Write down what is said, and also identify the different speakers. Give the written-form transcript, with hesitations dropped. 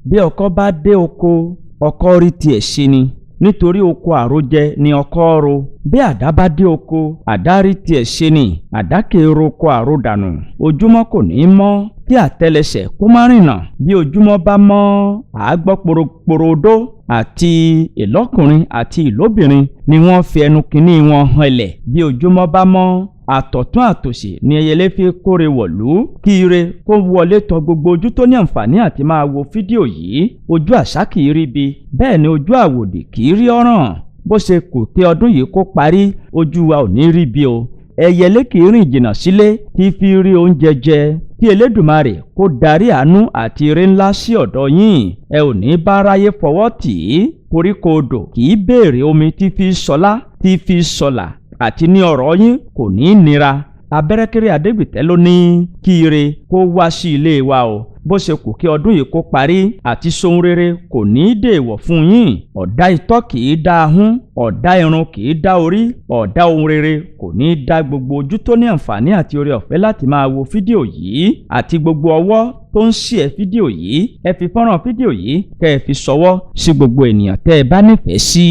Speaker 1: Bí ọkọ́ bá dé oko, ọkọ́ rí tiẹ̀ ṣe ni, nítorí oko àròjẹ ni ọkọ́ ro. Bí àdá bá dé oko, àdá rí tiẹ̀ ṣe ni, àdá kì í roko àrodànù. Ojúmọ́ kò ní í mọ́ kí àtẹlẹsẹ̀ kó má rìnà. Bí ojúmọ́ bá mọ́, àá gbọ́ poroporo odó. Àti ìlọ́kùnrin àti ìlóbìnrin ni wọ́n fi ẹnu kínní wọn hanlẹ̀. Bí ojúmọ́ bá mọ́, àtọ̀tún àtòsì ni ẹyẹlé fi kóre wọ̀lú. Kí ire kó wọlé tọ gbogbo ojú tó ní àǹfààní àti máa wo fídíò yìí. Ojú àṣà kì í ríbi, bẹ́ẹ̀ ni ojú àwòdì kì í rí ọ̀ràn. Bó ṣe kù kí ọdún yìí kó parí, ojú wa ò ní ríbi o. Ẹyẹlé kì í rìn jìnnà sílé tí fi rí oúnjẹ jẹ. Kí Elédùmarè kó darí àánú àti ire ńlá sí ọ̀dọ̀ yín. Ẹ ò ní bá aráyé fọwọ́ tì í. Koríko odò kì í béèrè omi tí fi sọlá tí fi sọlà, àti ní ọ̀rọ̀ yín kò ní í nira. Abẹ́rẹ́kẹ́rẹ́ Adégbìtẹ́ ló ní kí ire kó wá sí ilé wa o. Bó ṣe kù kí ọdún yìí kó parí, àti sohun rere kò ní í dèèwọ̀ fún yín. Ọ̀dá itọ́ kì í dá ahọ́n, ọ̀dá irun kì í dá orí, ọ̀dá ohun rere kò ní í dá gbogbo ojú tó ní àǹfààní àti oore ọ̀fẹ́ láti máa wo fídíò yìí, àti gbogbo ọwọ́ tó ń ṣí ẹ fídíò yìí. Ẹ fi fọ́nrán fídíò yìí kẹ́ ẹ fi ṣọwọ́ sí gbogbo ènìyàn tẹ́ ẹ bá nífẹ̀ẹ́ sí.